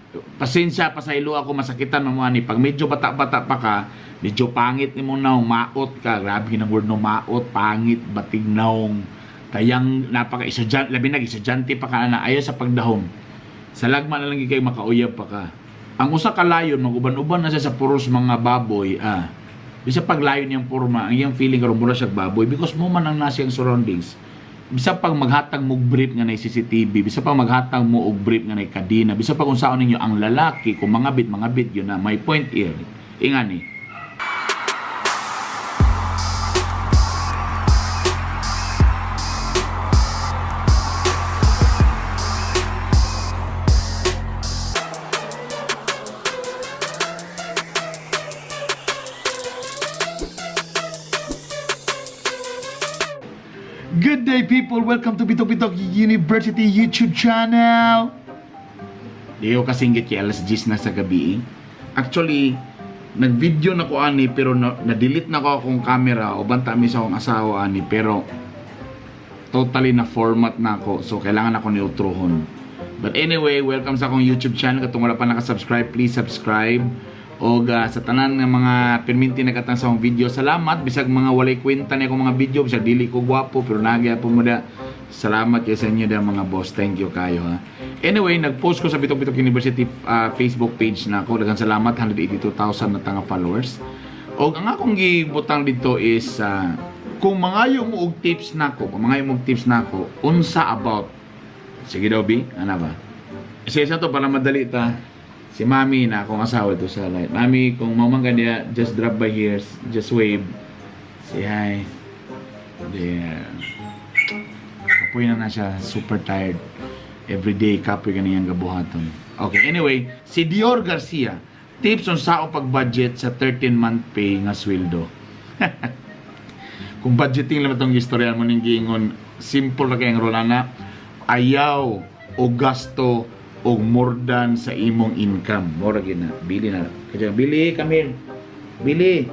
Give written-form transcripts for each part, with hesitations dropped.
Pasensya, pasaylo ako, masakitan mo ani. Pag medyo bata-bata pa ka, medyo pangit nimo naong, maot ka. Grabe ng word no, maot, pangit, batig naong. Kayang napaka estudyante, labi na estudyante pa ka na ayaw sa pagdahom. Sa lagma na lang gyud kay makauyab pa ka. Ang usa ka layon maguban-uban na siya sa puros mga baboy, ah. Bisa pag layon niyang porma, ang iyang feeling karon mura siya baboy because mo man ang nasa iyang surroundings. Bisa pag maghatag mo og brief nga nay CCTV, bisa pag maghatag mo og brief nga nay kadena, bisa pag unsaon ninyo ang lalaki kung mga bit mga bit yun na my point here. Ingani. Good day, people! Welcome to Bitok Bitok University YouTube channel! Di ko kasinggit kay alas 10 na sa gabi. Actually, nag-video na ko ani pero na-delete na ko akong camera o banta mi sa akong asawa ani pero totally na format na ako, so kailangan ako ni utruhon. But anyway, welcome sa akong YouTube channel. Katong wala pa naka-subscribe, please subscribe. Og sa tanan nga mga perminti nakatang sa akong video, salamat bisag mga walay kwenta ni akong mga video, bisag dili ko gwapo pero nagya po mo da. Salamat kay sa inyo da mga boss. Thank you kayo ha. Anyway, nag-post ko sa Bitok Bitok University Facebook page na ako. Daghang salamat, 182,000 na tanga followers. Og ang akong gibutang dito is kung mangayo mo og tips nako, kung mangayo mo og tips nako, unsa about. Sige daw, B, ana ba? Isa isa to para madali ta. Si Mami na akong asawa ito sa light. Mami, kung mamang ka niya, just drop by here, just wave. Say hi. There. Kapoy na na siya, super tired. Every day, kapoy ka niyang gabuhaton. Okay, anyway, si Dior Garcia, tips on sao pag-budget sa 13-month pay nga sweldo. Kung budgeting lang itong istorya mo ning giingon, simple ra kay ang rolana, ayaw o gasto og more than sa imong income. Mora gyud na. Bili na. Kaya Billy, come here. Billy.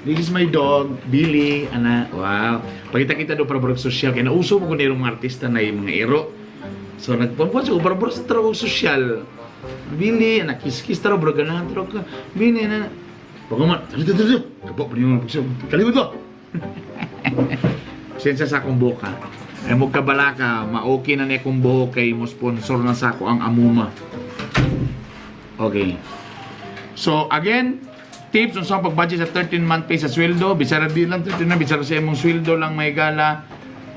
This is my dog, Billy. Ana, wow. Pakita kita do para barog social kay nauso mo kuno mga artista na yung mga ero. So nagpampuan sa para barog sa trabaho social. Billy, ana kiss-kiss taro bro ganahan taro ka. Billy ana. Pagaman, dali dali dali. Kapo pa niyo kalimut ko. Pasensya sa akong buhok ha. Ay mo kabalaka, ma-okay na niya akong buhok kay mo sponsor na sa ako ang Amuma. Okay. So again, tips on sa pag-budget sa 13-month pay sa sweldo, bisara di lang 13 na, bisara sa imong sweldo lang may gala.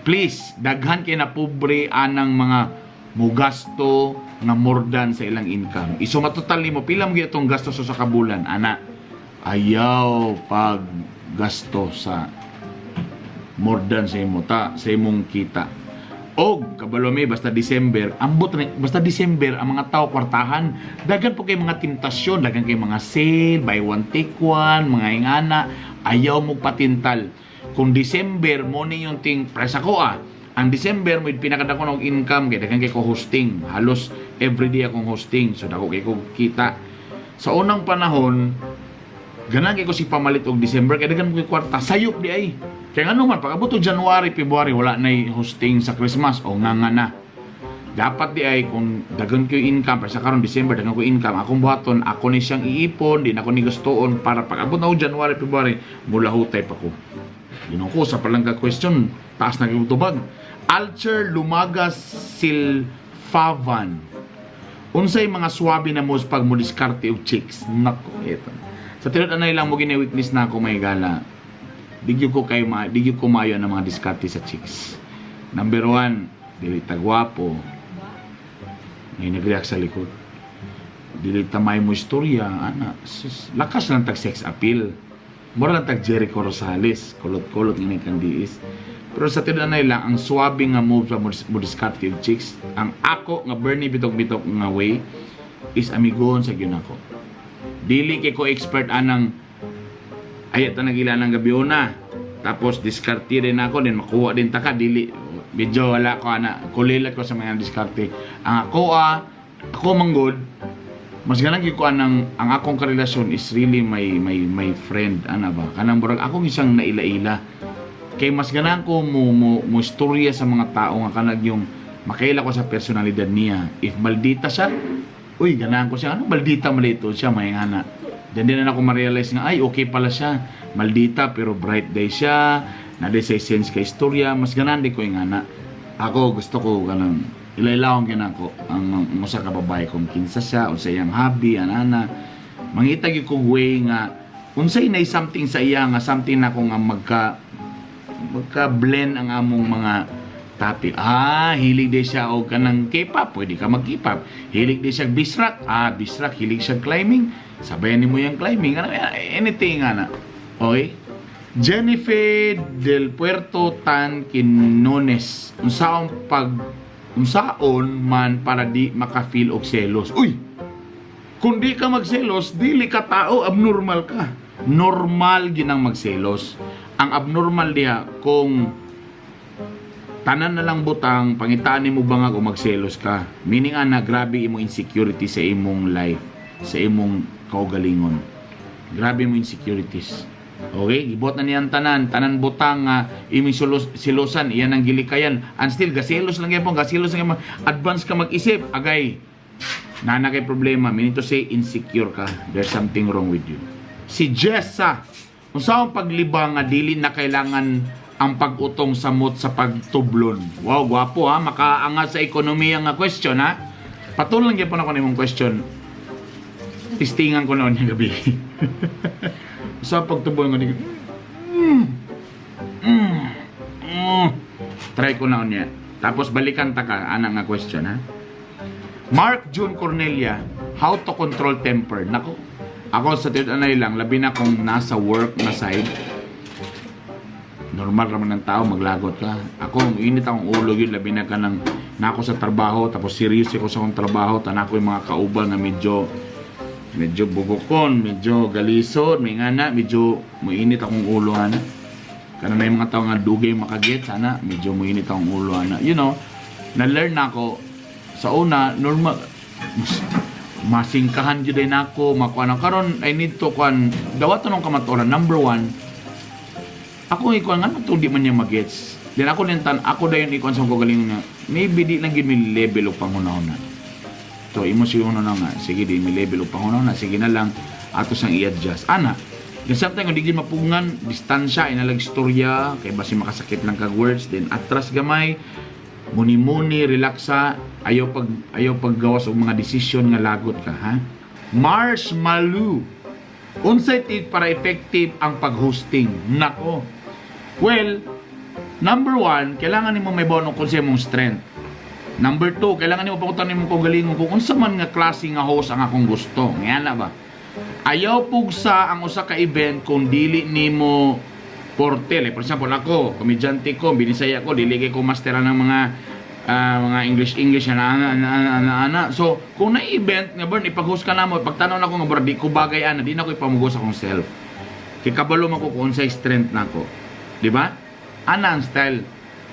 Please, daghan kay na pobre anang mga mugasto nga more than sa ilang income. Isuma total nimo pila mo gyud itong gasto sa kabulan, ana. Ayaw pag gasto sa more than sa imo ta sa imong kita. Og kabalo mi basta December, ambot na basta December ang mga tao kwartahan, daghan po kay mga temptasyon, daghan kay mga sale, buy one take one, mga ingana, ayaw mo patintal. Kung December mo ni yung ting presa ko ah. Ang December mo pinakadako og income kay daghan kay ko hosting, halos everyday akong hosting, so dako kay ko kita. Sa unang panahon, ganahan kay ko si pamalit og December kay daghan ko kwarta, sayop di ay. Kaya ngano man pag-abot og January, February wala nay hosting sa Christmas o nga nga na. Dapat di ay kung daghan ko income pero sa karon December daghan ko income, akong buhaton ako ni siyang iipon, di na ako ni gustoon para pag abot na og January, February mulahutay pa ko. Ginoo ko sa palangga question, taas na gyud tubag. Alcher Lumaga Silfavan. Unsay mga swabe na mo pag mo diskarte og chicks? Nako, ito. Sa tinud anay lang mo gini weakness na ako may gala. Di gyud ko kayo ma, di gyud ko maayo ng mga diskarte sa chicks. Number one, dili ta gwapo. May nag-react sa likod. Dili ta may mo istorya, ana. Sus, lakas lang tag sex appeal. Mura lang tag Jericho Rosales, kulot-kulot ngini kang diis. Pero sa tinud anay lang ang swabe nga move sa mo diskarte og chicks, ang ako nga Bernie Bitok-Bitok nga way is amigoon sa gyud nako. Dili kay ko expert anang ayat ta nagila ng gabi una. Tapos diskarte din ako din makuha din ta ka dili medyo wala ko ana kulilat ko sa mga diskarte. Ang ako ah, ako manggod mas ganang gyud ko anang ang akong karelasyon is really my friend ana ba kanang murag akong isang naila-ila kay mas ganahan ko mo istorya sa mga tao nga kanag yung makaila ko sa personalidad niya. If maldita siya, Uy, ganahan ko siya. Ano, maldita malito siya, may ana. Then din na ako ma-realize nga, ay, okay pala siya. Maldita, pero bright day siya. Na say sense kay istorya. Mas ganahan di ko yung ana. Ako, gusto ko ganun. Ilailawang ginako ang usa ka babae kung kinsa siya, unsa iyang hobby, anana. Mangita gyud ko way nga unsay nay something sa iya nga something na ko nga magka blend ang among mga topic. Ah, hilig di siya og kanang K-pop, pwede ka mag-K-pop. Hilig di siya bisrak, ah, bisrak, hilig siya climbing, sabayan nimo yung climbing, ano, anything ana. Okay? Jennifer del Puerto Tan Quinones. Unsaon pag unsaon man para di maka-feel og selos? Uy! Kung di ka magselos, dili ka tao, abnormal ka. Normal ginang magselos. Ang abnormal diha kung tanan na lang butang pangitaan nimo bangag o magselos ka. Meaning ana, grabe imong insecurity sa imong life, sa imong kaugalingon. Grabe mo insecurities. Okay, gibot na niyang tanan, tanan butang nga imong silosan, iyan ang gilikayan. And still gaselos lang gyapon, gaselos lang gyapon. Advance ka mag-isip, agay. Nana kay problema, meaning to say insecure ka. There's something wrong with you. Si Jessa, unsa ang paglibang nga dili na kailangan ang pag-utong samot sa pagtublon? Wow, gwapo ha, makaangat sa ekonomiya nga question ha. Patulang gyapon ako nimong question. Tistingan ko noon yung gabi. Sa pagtublon ko ni. Try ko na niya. Tapos balikan ta ka ana nga question ha. Mark June Cornelia, how to control temper. Nako, ako sa tinud-anay lang, labi na kung nasa work na side, normal raman ng tao, maglagot ka. Ako, ang init akong ulo yun, labi na ka ng, na ako sa trabaho, tapos serious ako sa akong trabaho, tanan ko yung mga kauban na medyo, medyo bugokon, medyo galisod, may nga na, medyo muinit akong ulo, ana. Kana na yung mga tao nga dugay makaget, sana, medyo muinit akong ulo, ana. Na-learn na ako, sa una, normal, masingkahan jud ay nako, makuha na karon I need to kuan, dawaton ng kamatuoran. Number one, ako ikuan nga to di man niya magets. Then ako nintan, ako dayon ikuan sa kagaling nga, maybe di lang gid mi level og panghunahuna. So imo siguro na nga, sige, di mi level og panghunahuna, sige na lang ato sang i-adjust. Ana, then sometimes kung di gid mapugngan, distansya, inalag istorya, kay basi makasakit lang kag words, then atras gamay, muni-muni, relaxa, ayaw paggawas og mga desisyon nga lagot ka, ha? Mars Malu. Unsay tip para effective ang pag-hosting? Nako. Well, number one, kailangan nimo may bono kung sa imong strength. Number two, kailangan nimo pangutan nimo kung galingon kung unsa man nga klase nga host ang akong gusto. Nga na ba? Ayaw pugsa ang usa ka event kung dili nimo forte. Like, for example, ako, komedyante ko, binisaya ko, dili kay ko mastera ng mga English English ana ana ana ana ana. So, kung na-event nga burn ipag-host ka namo, pagtanaw nako nga burn di ko bagay ana, di na ko ipamugos akong self. Kay kabalo man ko kung unsay strength nako. Di ba? Ana ang style.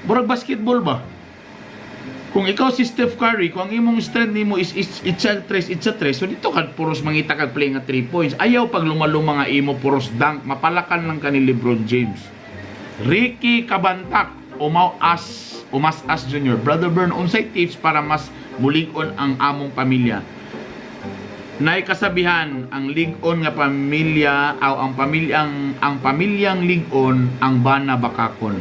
Murag basketball ba? Kung ikaw si Steph Curry, kung ang imong strength nimo is it's a tres, it's a tres, so dito ka puros mangita kag play nga 3 points. Ayaw pag lumaluma nga imo puros dunk, mapalakan lang ka ni LeBron James. Ricky Kabantak, Umaw As, Umas As Jr. Brother Bern, unsay tips para mas mulig-on ang among pamilya? Nay kasabihan, ang lig-on nga pamilya aw ang pamilyang lig-on, ang bana bakakon.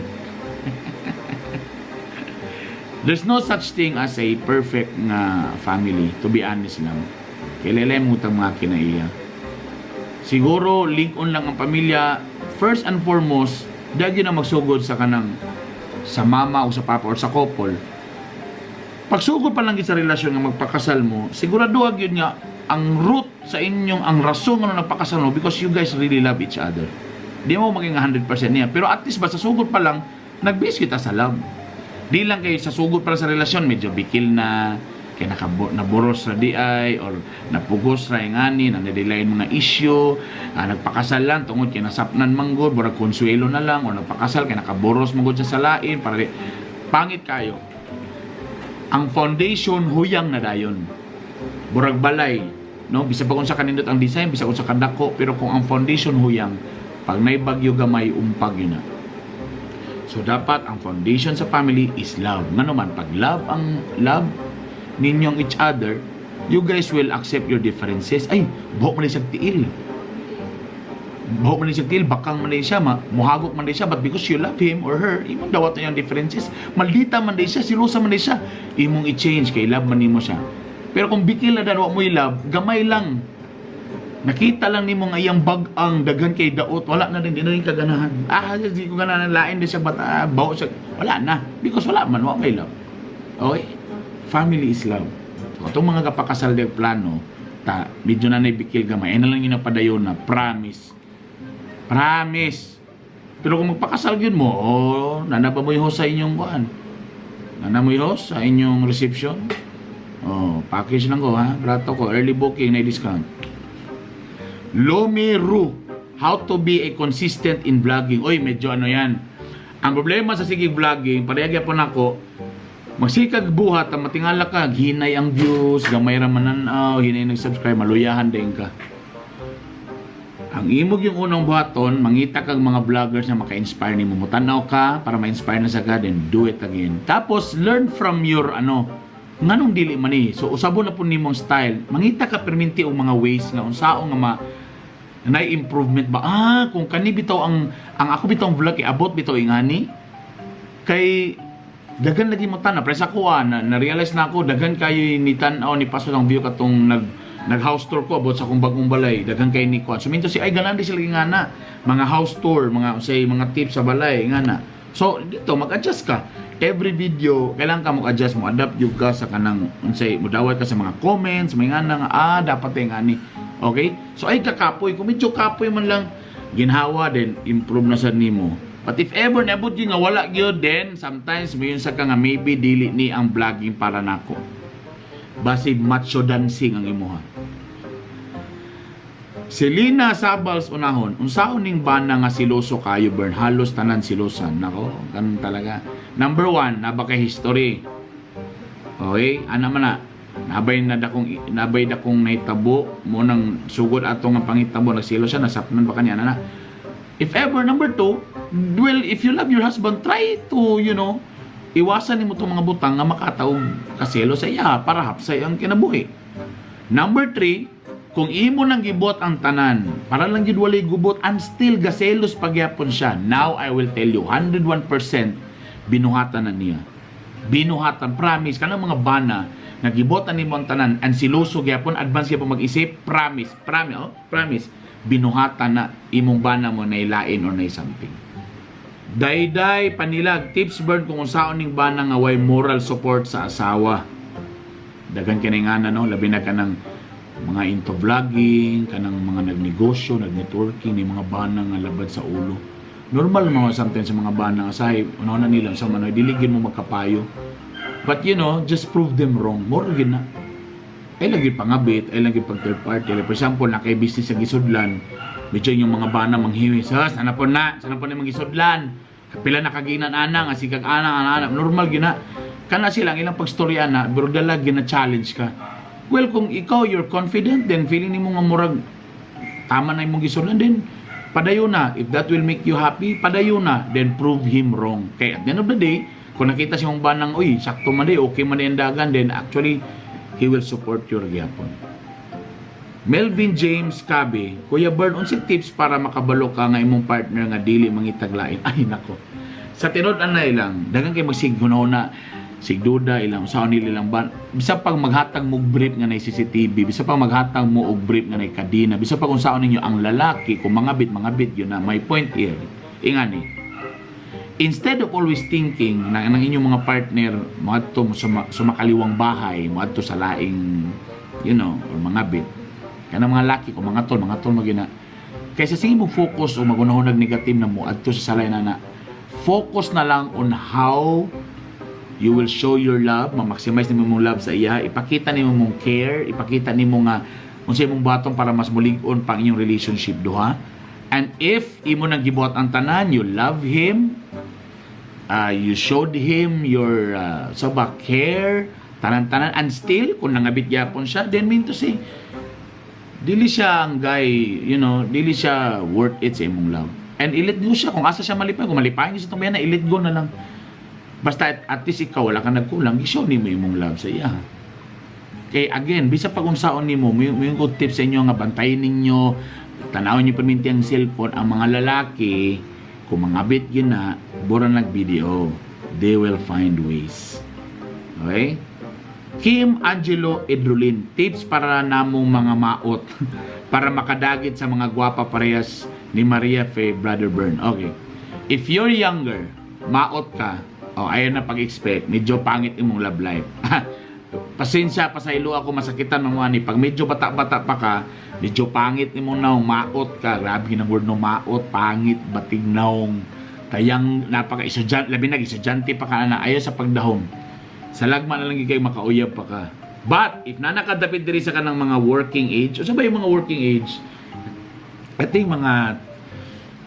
There's no such thing as a perfect nga family, to be honest lang. Kay lahi mo tang mga kinaiya. Siguro lig-on lang ang pamilya, first and foremost, dagi na magsugod sa kanang sa mama o sa papa or sa couple. Pagsugod pa lang gid sa relasyon nga magpakasal mo, sigurado gyud nga ang root sa inyong ang rason nga nagpakasal mo because you guys really love each other. Di mo maging 100% niya, pero at least ba sa sugod pa lang nag-base kita sa love. Di lang kayo sa sugod pa lang sa relasyon medyo bikil na kay naboros ra di ay or napugos ra yung ani na nadilain mga issue, nagpakasal lang tungod kay nasapnan manggod, murag konsuelo na lang, or nagpakasal kay nakaboros manggod sa salain para di, pangit kayo. Ang foundation huyang na dayon, murag balay, no? Bisa pa kung sa kanindot ang design, bisa kung sa kadako, pero kung ang foundation huyang, pag may bagyo gamay, umpag yun na. So dapat ang foundation sa family is love. Ngano man pag love ang love ninyong each other, You guys will accept your differences. Ay, buhok man siya tiil. Buhok man siya tiil, bakang man siya, muhagok man siya, but because you love him or her, imong dawat na yung differences. Maldita man siya, silusa man siya, imong i-change kay love man nimo siya. Pero kung bikil na dan wa mo love, gamay lang. Nakita lang nimo nga iyang bag-ang daghan kay daot, wala na din, di na rin kaganahan. Ah, di ko ganahan, lain din siya bata, bawo siya. Wala na. Because wala man, wa may love. Okay? Family is love. Itong mga kapakasal de plano, ta, medyo na bikil gamay, ay na lang yung napadayon na, promise. Promise. Pero kung magpakasal yun mo, oh, nana ba mo yung host sa inyong kuan? Nana mo yung host sa inyong reception? Oh, package lang ko ha. Rato ko, early booking na discount. Lomi Ru, how to be a consistent in vlogging. Oy, medyo ano yan. Ang problema sa sige vlogging, parehag po nako, magsikag buhat, ang matingala ka, hinay ang views, gamay ra mananaw, hinay nag-subscribe, maluyahan din ka. Ang imog yung unang buhaton, mangita kag mga vloggers na maka-inspire nimo. Mutanaw ka para ma-inspire na sa ka, then do it again. Tapos, learn from your ano, nganong dili man ni. So, usabon na po nimo ang style. Mangita ka perminti og mga ways nga unsaon nga ma na improvement ba. Ah, kung kani bitaw ang ako bitaw ang vlog kay abot bitaw ingani kay daghan lagi mo tan-aw pre sa kuha na, na-realize na ako daghan kayo ni tan-aw ni paso ng view katong nag nag house tour ko about sa akong bagong balay, daghan kay ni kuan. So minto si ay ganan di sila ngana mga house tour, mga unsay mga tips sa balay ngana. So dito mag-adjust ka every video, kailangan ka mag-adjust mo, adapt jud ka sa kanang unsay mudawat ka sa mga comments, may ngana nga ah dapat ay ngani. Okay, so ay kakapoy kung medyo kapoy man lang ginhawa, then improve na sad nimo. But if ever naabot yun nga wala gyud, then sometimes mayon sa ka nga maybe dili ni ang vlogging para nako. Basig macho dancing ang imuha. Selena Sabals unahon, unsaon ning bana nga siloso kayo, Bern, halos tanan silosan. Nako, ganun talaga. Number one, naba kay history. Okay, ana man na. Nabay na dakong nabay dakong nahitabo mo nang sugod ato nga pangitabo nagsilo siya, nasapnan ba kaniya na. If ever, number two, well, if you love your husband, try to iwasan nimo itong mga butang nga makataog kaselo sa iya para hapsay ang kinabuhi. Number three, kung imo nang gibuhat ang tanan, para lang gid walay gubot and still gaselos pagyapon siya. Now I will tell you, 101% binuhatan na niya. Binuhatan, promise, kanang mga bana, nagibuhatan nimo ang tanan, and siloso gyapon, advance gyapon mag-isip, promise, promise, oh, promise, binuhatan na imong bana mo na ilain or na something. Dayday panilag, tips, Bern, kung unsaon ning bana nga way moral support sa asawa. Daghan kini nga no, labi na kanang mga into vlogging, kanang mga nagnegosyo, nag-networking, ni mga bana nga labad sa ulo. Normal mga sometimes sa mga bana nga sahi, una na nila sa manoy, dili gyud mo magkapayo. But just prove them wrong. More gyud na. Ay lagi pangabit, ay lagi pag third party. Like, for example, na kay business sa gisudlan, medyo yung mga bana manghiwi. Sa, sana po na magisudlan. Kapila na kaginan ana, nga sikag ana, ana, ana. Normal gina. Kana sila, ang ilang pagstorya na, pero dala gina-challenge ka. Well, kung ikaw, you're confident, then feeling nimo nga murag tama na imong gisudlan, then padayon na. If that will make you happy, padayon na. Then prove him wrong. Kaya at the end of the day, kung nakita siyang banang, uy, sakto man di, okay man di ang dagan, then actually, he will support your gyapon. Melvin James Cabe, "Kuya Bern, unsay tips para makabalo ka nga imong partner nga dili mangitaglain?" Ay nako. Sa tinud anay lang, daghan kay magsighunaw na sigduda ilang sa nila ilang ban bisa pag maghatag mo og brief nga nay CCTV, bisa pag maghatag mo og brief nga nay kadena, bisa pag unsaon ninyo ang lalaki kung mga bit mga bit yun na. My point here ingani, instead of always thinking na ang inyong mga partner moadto sa sumakaliwang bahay, moadto sa laing or mga bit kanang mga laki kung mga tol magina kaysa sige mo focus o magunahon nag negative na mo adto sa salay na na, focus na lang on how you will show your love, ma-maximize nimo mong love sa iya, ipakita nimo mong care, ipakita nimo nga unsay imong buhaton para mas mulig-on pang inyong relationship duha. And if imo nang gibuhat ang tanan, you love him, you showed him your sa ba care, tanan-tanan, and still kung nangabit gyapon siya, then mean to say dili siya ang guy, dili siya worth it sa imong love. And i-let go siya kung asa siya malipay, kung malipayin siya itong na, i-let go na lang. Basta at least ikaw wala kang nagkulang, i-show nimo imong love sa iya. Kay again, bisa pag unsaon nimo, may good tips sa inyo nga bantayin ninyo, tanawon niyo perminti ang cellphone, ang mga lalaki, kung mangabit gyud na, bura nag-video. They will find ways. Okay? Kim Angelo Edrolin, tips para namong mga maot para makadagit sa mga gwapa parehas ni Maria Fe, Brother Bern. Okay. If you're younger, maot ka, oh, ayaw na pag-expect, medyo pangit imong love life. Pasensya, pasaylo ako, masakitan mga ni. Pag medyo bata-bata pa ka, medyo pangit imong naong, maot ka, grabe ng word no, maot, pangit, batig naong, tayang napaka estudyante, labi nag estudyante pa ka na, ayaw sa pagdahom. Sa lagma na lang gyud kay makauyab pa ka. But if na nakadapit diri sa kanang mga working age, o sa ba yung mga working age? I think mga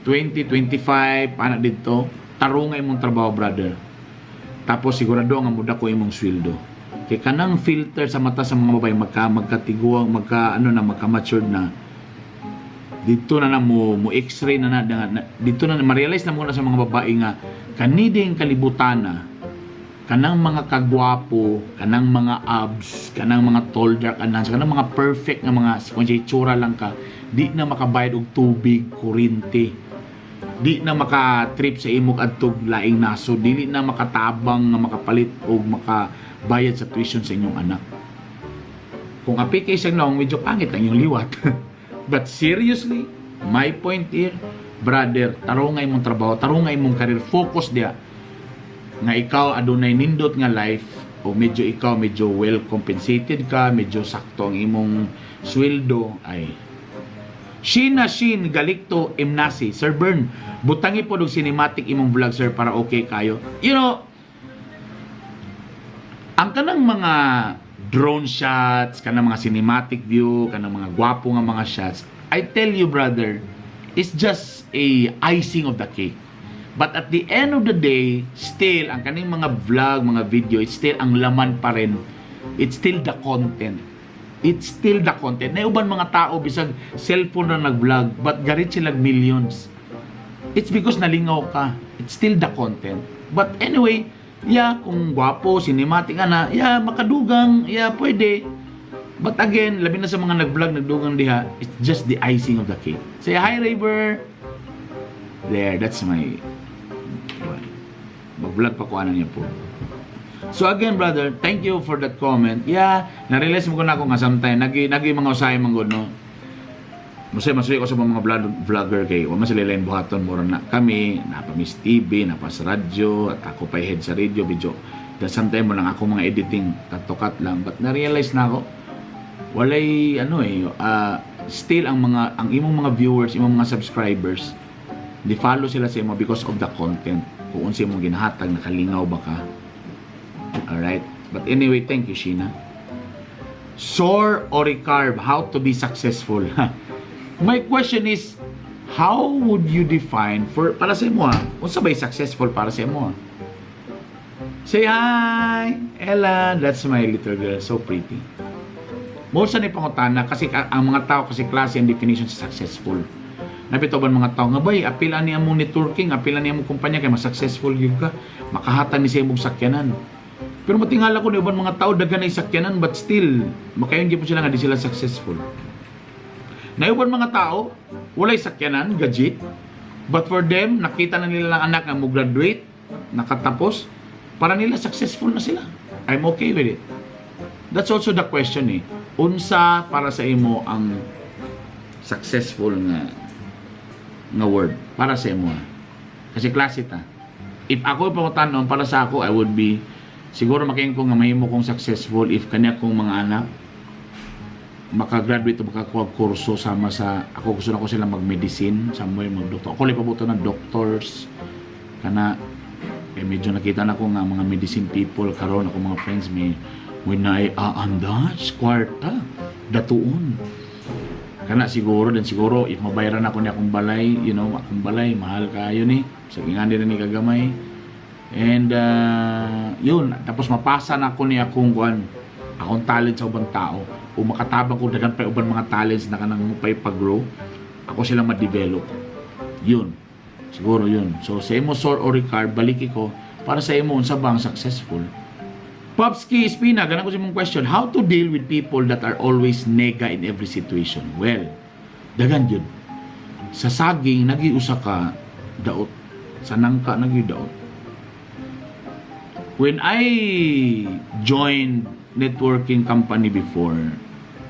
20, 25, ana dito, tarunga imong trabaho, brother. Tapos sigurado nga muda ko imong sweldo. Kay kanang filter sa mata sa mga babae magkatiguang, magka ano na, magka matured na dito na na mo x-ray na na, na dito na ma-realize na muna sa mga babae nga kaniding kalibutan na kanang mga kagwapo, kanang mga abs, kanang mga tall, dark and handsome, kanang mga perfect nga mga kung sa itsura lang ka, di na makabayad og tubig, kuryente. Di na maka-trip sa imong adtog laing nasod, dili na makatabang nga makapalit og makabayad sa tuition sa inyong anak. Kung api kay sa naong, medyo pangit ang inyong liwat. But seriously, my point here, brother, tarunga imong trabaho, tarunga imong career, focus diya nga ikaw adunay nindot nga life o medyo ikaw medyo well compensated ka, medyo sakto ang imong sweldo ay. Sheena Shin Galikto Imnasi, "Sir Bern, butangi po og cinematic imong vlog, sir, para okay kayo." Ang kanang mga drone shots, kanang mga cinematic view, kanang mga gwapo nga mga shots, I tell you, brother, it's just a icing of the cake. But at the end of the day, still, ang kaning mga vlog, mga video, it's still ang laman pa rin. It's still the content. It's still the content. Na uban mga tao, bisag cellphone na nag-vlog, but garit sila millions. It's because nalingaw ka. It's still the content. But anyway, yeah, kung gwapo, cinematic ka na, yeah, makadugang, yeah, pwede. But again, labi na sa mga nag-vlog, nagdugang diha, it's just the icing of the cake. Say hi, Raver! There, that's my. Mag-vlog pa ko ano niya po. So again, brother, thank you for that comment. Yeah, na-realize mo ko na ako nga sometimes, nagi mga usahay man gud, no? Masay masuyo ko sa mga vlogger kay wa man sila lain buhaton, mura na kami, napa Miss TV, napa sa radyo, at ako pa head sa radio, video. Da sometimes mo lang ako mga editing, katukat lang. But na-realize na ako, walay ano eh, still ang imong mga viewers, imong mga subscribers, di follow sila sa imo because of the content. Kung unsa imong ginahatag, nakalingaw ba ka? Alright? But anyway, thank you, Sheena. Sor Oricarb, "How to be successful?" My question is, how would you define for para sa imo ha? Unsa ba successful para sa imo ha? Say hi, Ella. That's my little girl. So pretty. Mo sa ni pangutana kasi ang mga tao kasi klase ang definition sa successful. Napito ba mga tao nga bay apila ni among networking, apila ni among kumpanya kay mas successful gyud ka, makahatan ni sa imong sakyanan. Pero matingala ko ni uban mga tao daghan na sakyanan but still makayon gyud po sila nga di sila successful. Na uban mga tao walay sakyanan, gadget. But for them, nakita na nila ang anak nga mo graduate, nakatapos, para nila successful na sila. I'm okay with it. That's also the question eh. Unsa para sa imo ang successful nga word para sa imo, ah? Kasi klase ta. If ako pangutanon para sa ako, I would be siguro makaingon ko nga mahimo kong successful if kanya kong mga anak makagraduate o makakuha og kurso sama sa ako. Gusto na ko sila mag-medicine, somewhere mag-doktor. Ako lang pabuto ng doctors kana kay medyo nakita na ko nga mga medicine people karon, ako mga friends may when I andas kwarta datuon kana siguro. Then siguro if mabayaran ako ni akong balay, akong balay mahal kayo ni sa ngani na ni kagamay and yun, tapos mapasa na ako ni akong kuan, akong talent sa ubang tao o makatabang ko daghan pa uban mga talents na kanang mo pay pag-grow ako sila ma-develop. Yun siguro yun. So sa imo, Sor Oricar, baliki ko para sa imo, unsa ba ang successful? Popski Espina, ganun ko sa imong question, how to deal with people that are always nega in every situation? Well, dagan yun. Sa saging, nagi usa ka daot. Sa nangka, nagi daot. When I joined networking company before,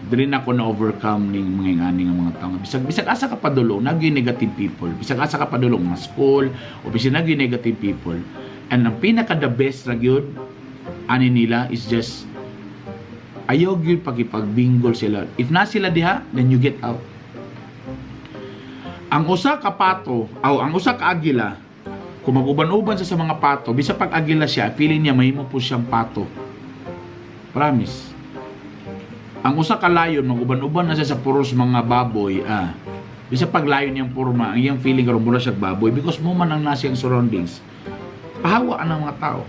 diri na ako na-overcome ning mga ingani nga mga tao. Bisag asa ka padulong, nagi negative people. Bisag asa ka padulong, mga school, o bisag nagi negative people. And ang pinaka the best ra gyud ani nila is just ayaw gyud pakipagbinggol sila. If na sila diha, then you get out. Ang usa ka pato, aw ang usa ka agila, kung mag-uban-uban siya sa mga pato, bisa pag agila siya, feeling niya mahimo po siyang pato. Promise. Ang usa ka lion, mag-uban-uban na siya sa puros mga baboy, bisa pag lion niyang porma, ang iyang feeling karon mura siya baboy because mo man ang nasa iyang surroundings. Pahawa ang mga tao.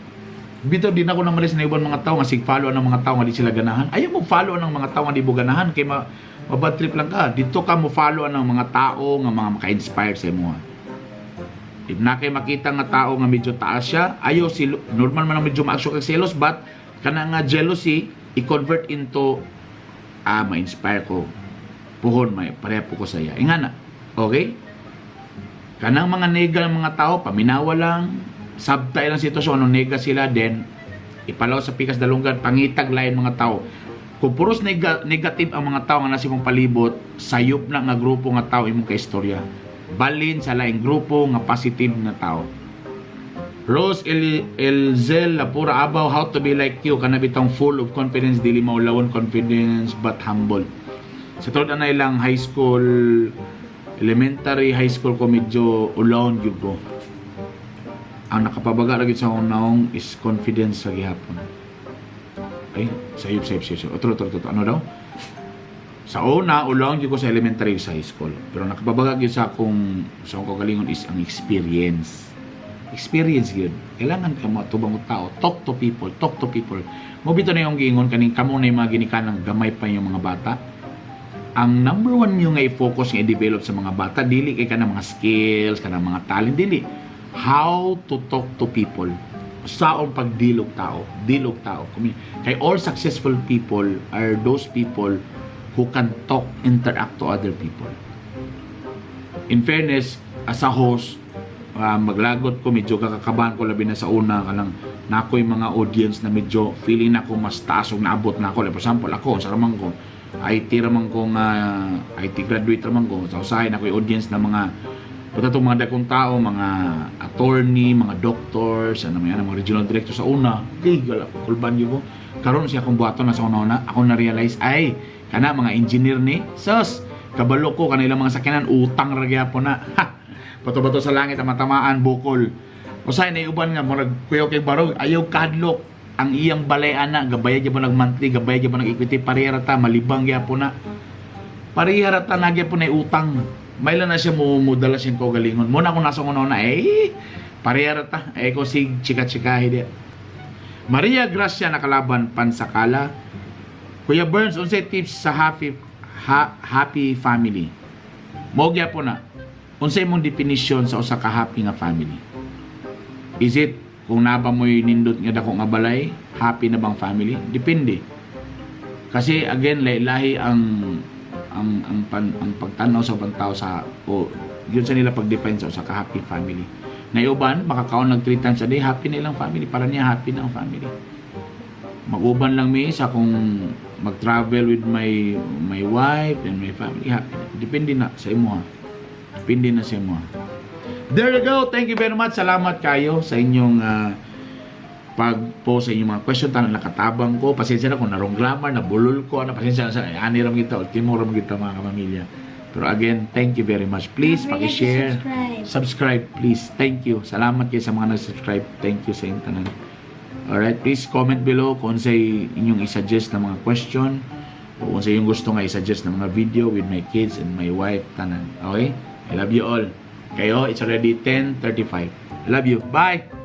Bitaw din ako na malis na ibang mga tao nga sig follow ang mga tao nga di sila ganahan. Ayaw mo follow ang mga tao nga di mo ganahan kay ma bad trip lang ka. Dito ka mo follow ang mga tao nga mga maka-inspire sa imo. If na kay makita nga tao nga medyo taas siya, ayaw si normal man ang medyo maaksyon kag selos, but kana nga jealousy i-convert into ma-inspire ko. Puhon may pareha po ko sa iya. Ingana. Okay? Kanang mga nega ng mga tao, paminawa lang, sabta ilang sitwasyon, anong nega sila, then ipalaw sa pikas dalunggan, pangitag lain mga tao. Kung puros negative ang mga tao nga nasa imong palibot, sayop na nga grupo nga tao imong kaistorya. Balin sa laing grupo nga positive nga tao. Rose El Elzel Lapura Abaw, how to be like you, kana bitong full of confidence, dili maulawon confidence but humble. Sa tuod anay lang high school, elementary, high school ko medyo ulawon gyud ko. Ang nakapabaga ra gyud sa akong naong is confidence sa gihapon. Ay, sayop, sayop, sayop, sayop. Otro, otro, otro. Ano daw? Sa una, ulawon gyud ko sa elementary, sa high school. Pero nakapabaga gyud sa akong kaugalingon is ang experience. Experience gyud. Kailangan ka mo atubang og tao, talk to people, talk to people. Mo bitaw na yung giingon kaning kamo na yung mga ginikanan, gamay pa yung mga bata. Ang number one nyo nga i-focus nga i-develop sa mga bata, dili kay kanang mga skills, kanang mga talent, dili. How to talk to people. Saon pag-deal og tao, deal og tao. Kay all successful people are those people who can talk, interact to other people. In fairness, as a host, maglagot ko, medyo kakakabahan ko, labi na sa una, kanang nakoy mga audience na medyo feeling na ko mas taas og naabot na ako. Like, for example, ako, sa ramang ko, IT raman ko nga, IT graduate raman ko, sa usahay na ko'y audience na mga punta itong mga dakong tao, mga attorney, mga doctors, ano mga, mga regional director sa una. Okay, wala, kulban yun ko. Karon siya akong buhaton na sa una, ako na-realize, ay, kana mga engineer ni, sus, kabalo ko, kanilang mga sakyanan, utang ra gyapon na. Ha! Bato-bato sa langit, ang matamaan, bukol. Usay na uban nga, murag kuyaw kay barog, ayaw kadlok ang iyang balay ana, gabayad gyapon nag monthly, gabayad gyapon nag equity, pareha ra ta, malibang gyapon na. Pareha ra ta, nagyapon na utang. May na siya mo mudala siyang kaugalingon. Muna akong nasa una, eh, pareha ra ta. Eh, ko sig chika-chika di. Maria Gracia nakalaban pansakala. Kuya Burns, unsay tips sa happy family? Mo gyapon na. Unsay imong definition sa usa ka happy nga family? Is it kung naba mo'y nindot nga dako nga balay, happy na bang family? Depende. Kasi again, lahi ang pagtanaw sa ubang tao sa o yun sa nila pag-define sa usa ka happy family. Na uban makakaon nag 3 times a day, happy na ilang family. Para niya happy na ang family. Mag-uban lang mi sa kung mag-travel with my my wife and my family, happy na. Depende na sa imo ha. Depende na sa imo ha. There you go. Thank you very much. Salamat kayo sa inyong pag-post sa inyong mga question. Tanan nakatabang ko. Pasensya na kung na-wrong grammar, nabulol ko. Ano, pasensya na sa ani ram kita. Ultimo ram kita, mga kapamilya. Pero again, thank you very much. Please, Don't forget to paki-share. Subscribe. Subscribe, please. Thank you. Salamat kayo sa mga nag-subscribe. Thank you sa inyong tanan. Alright, please comment below kung unsay inyong i-suggest na mga question o kung sa inyong gusto nga i-suggest na mga video with my kids and my wife tanan. Okay? I love you all. Kayo, it's already 10:35. I love you. Bye!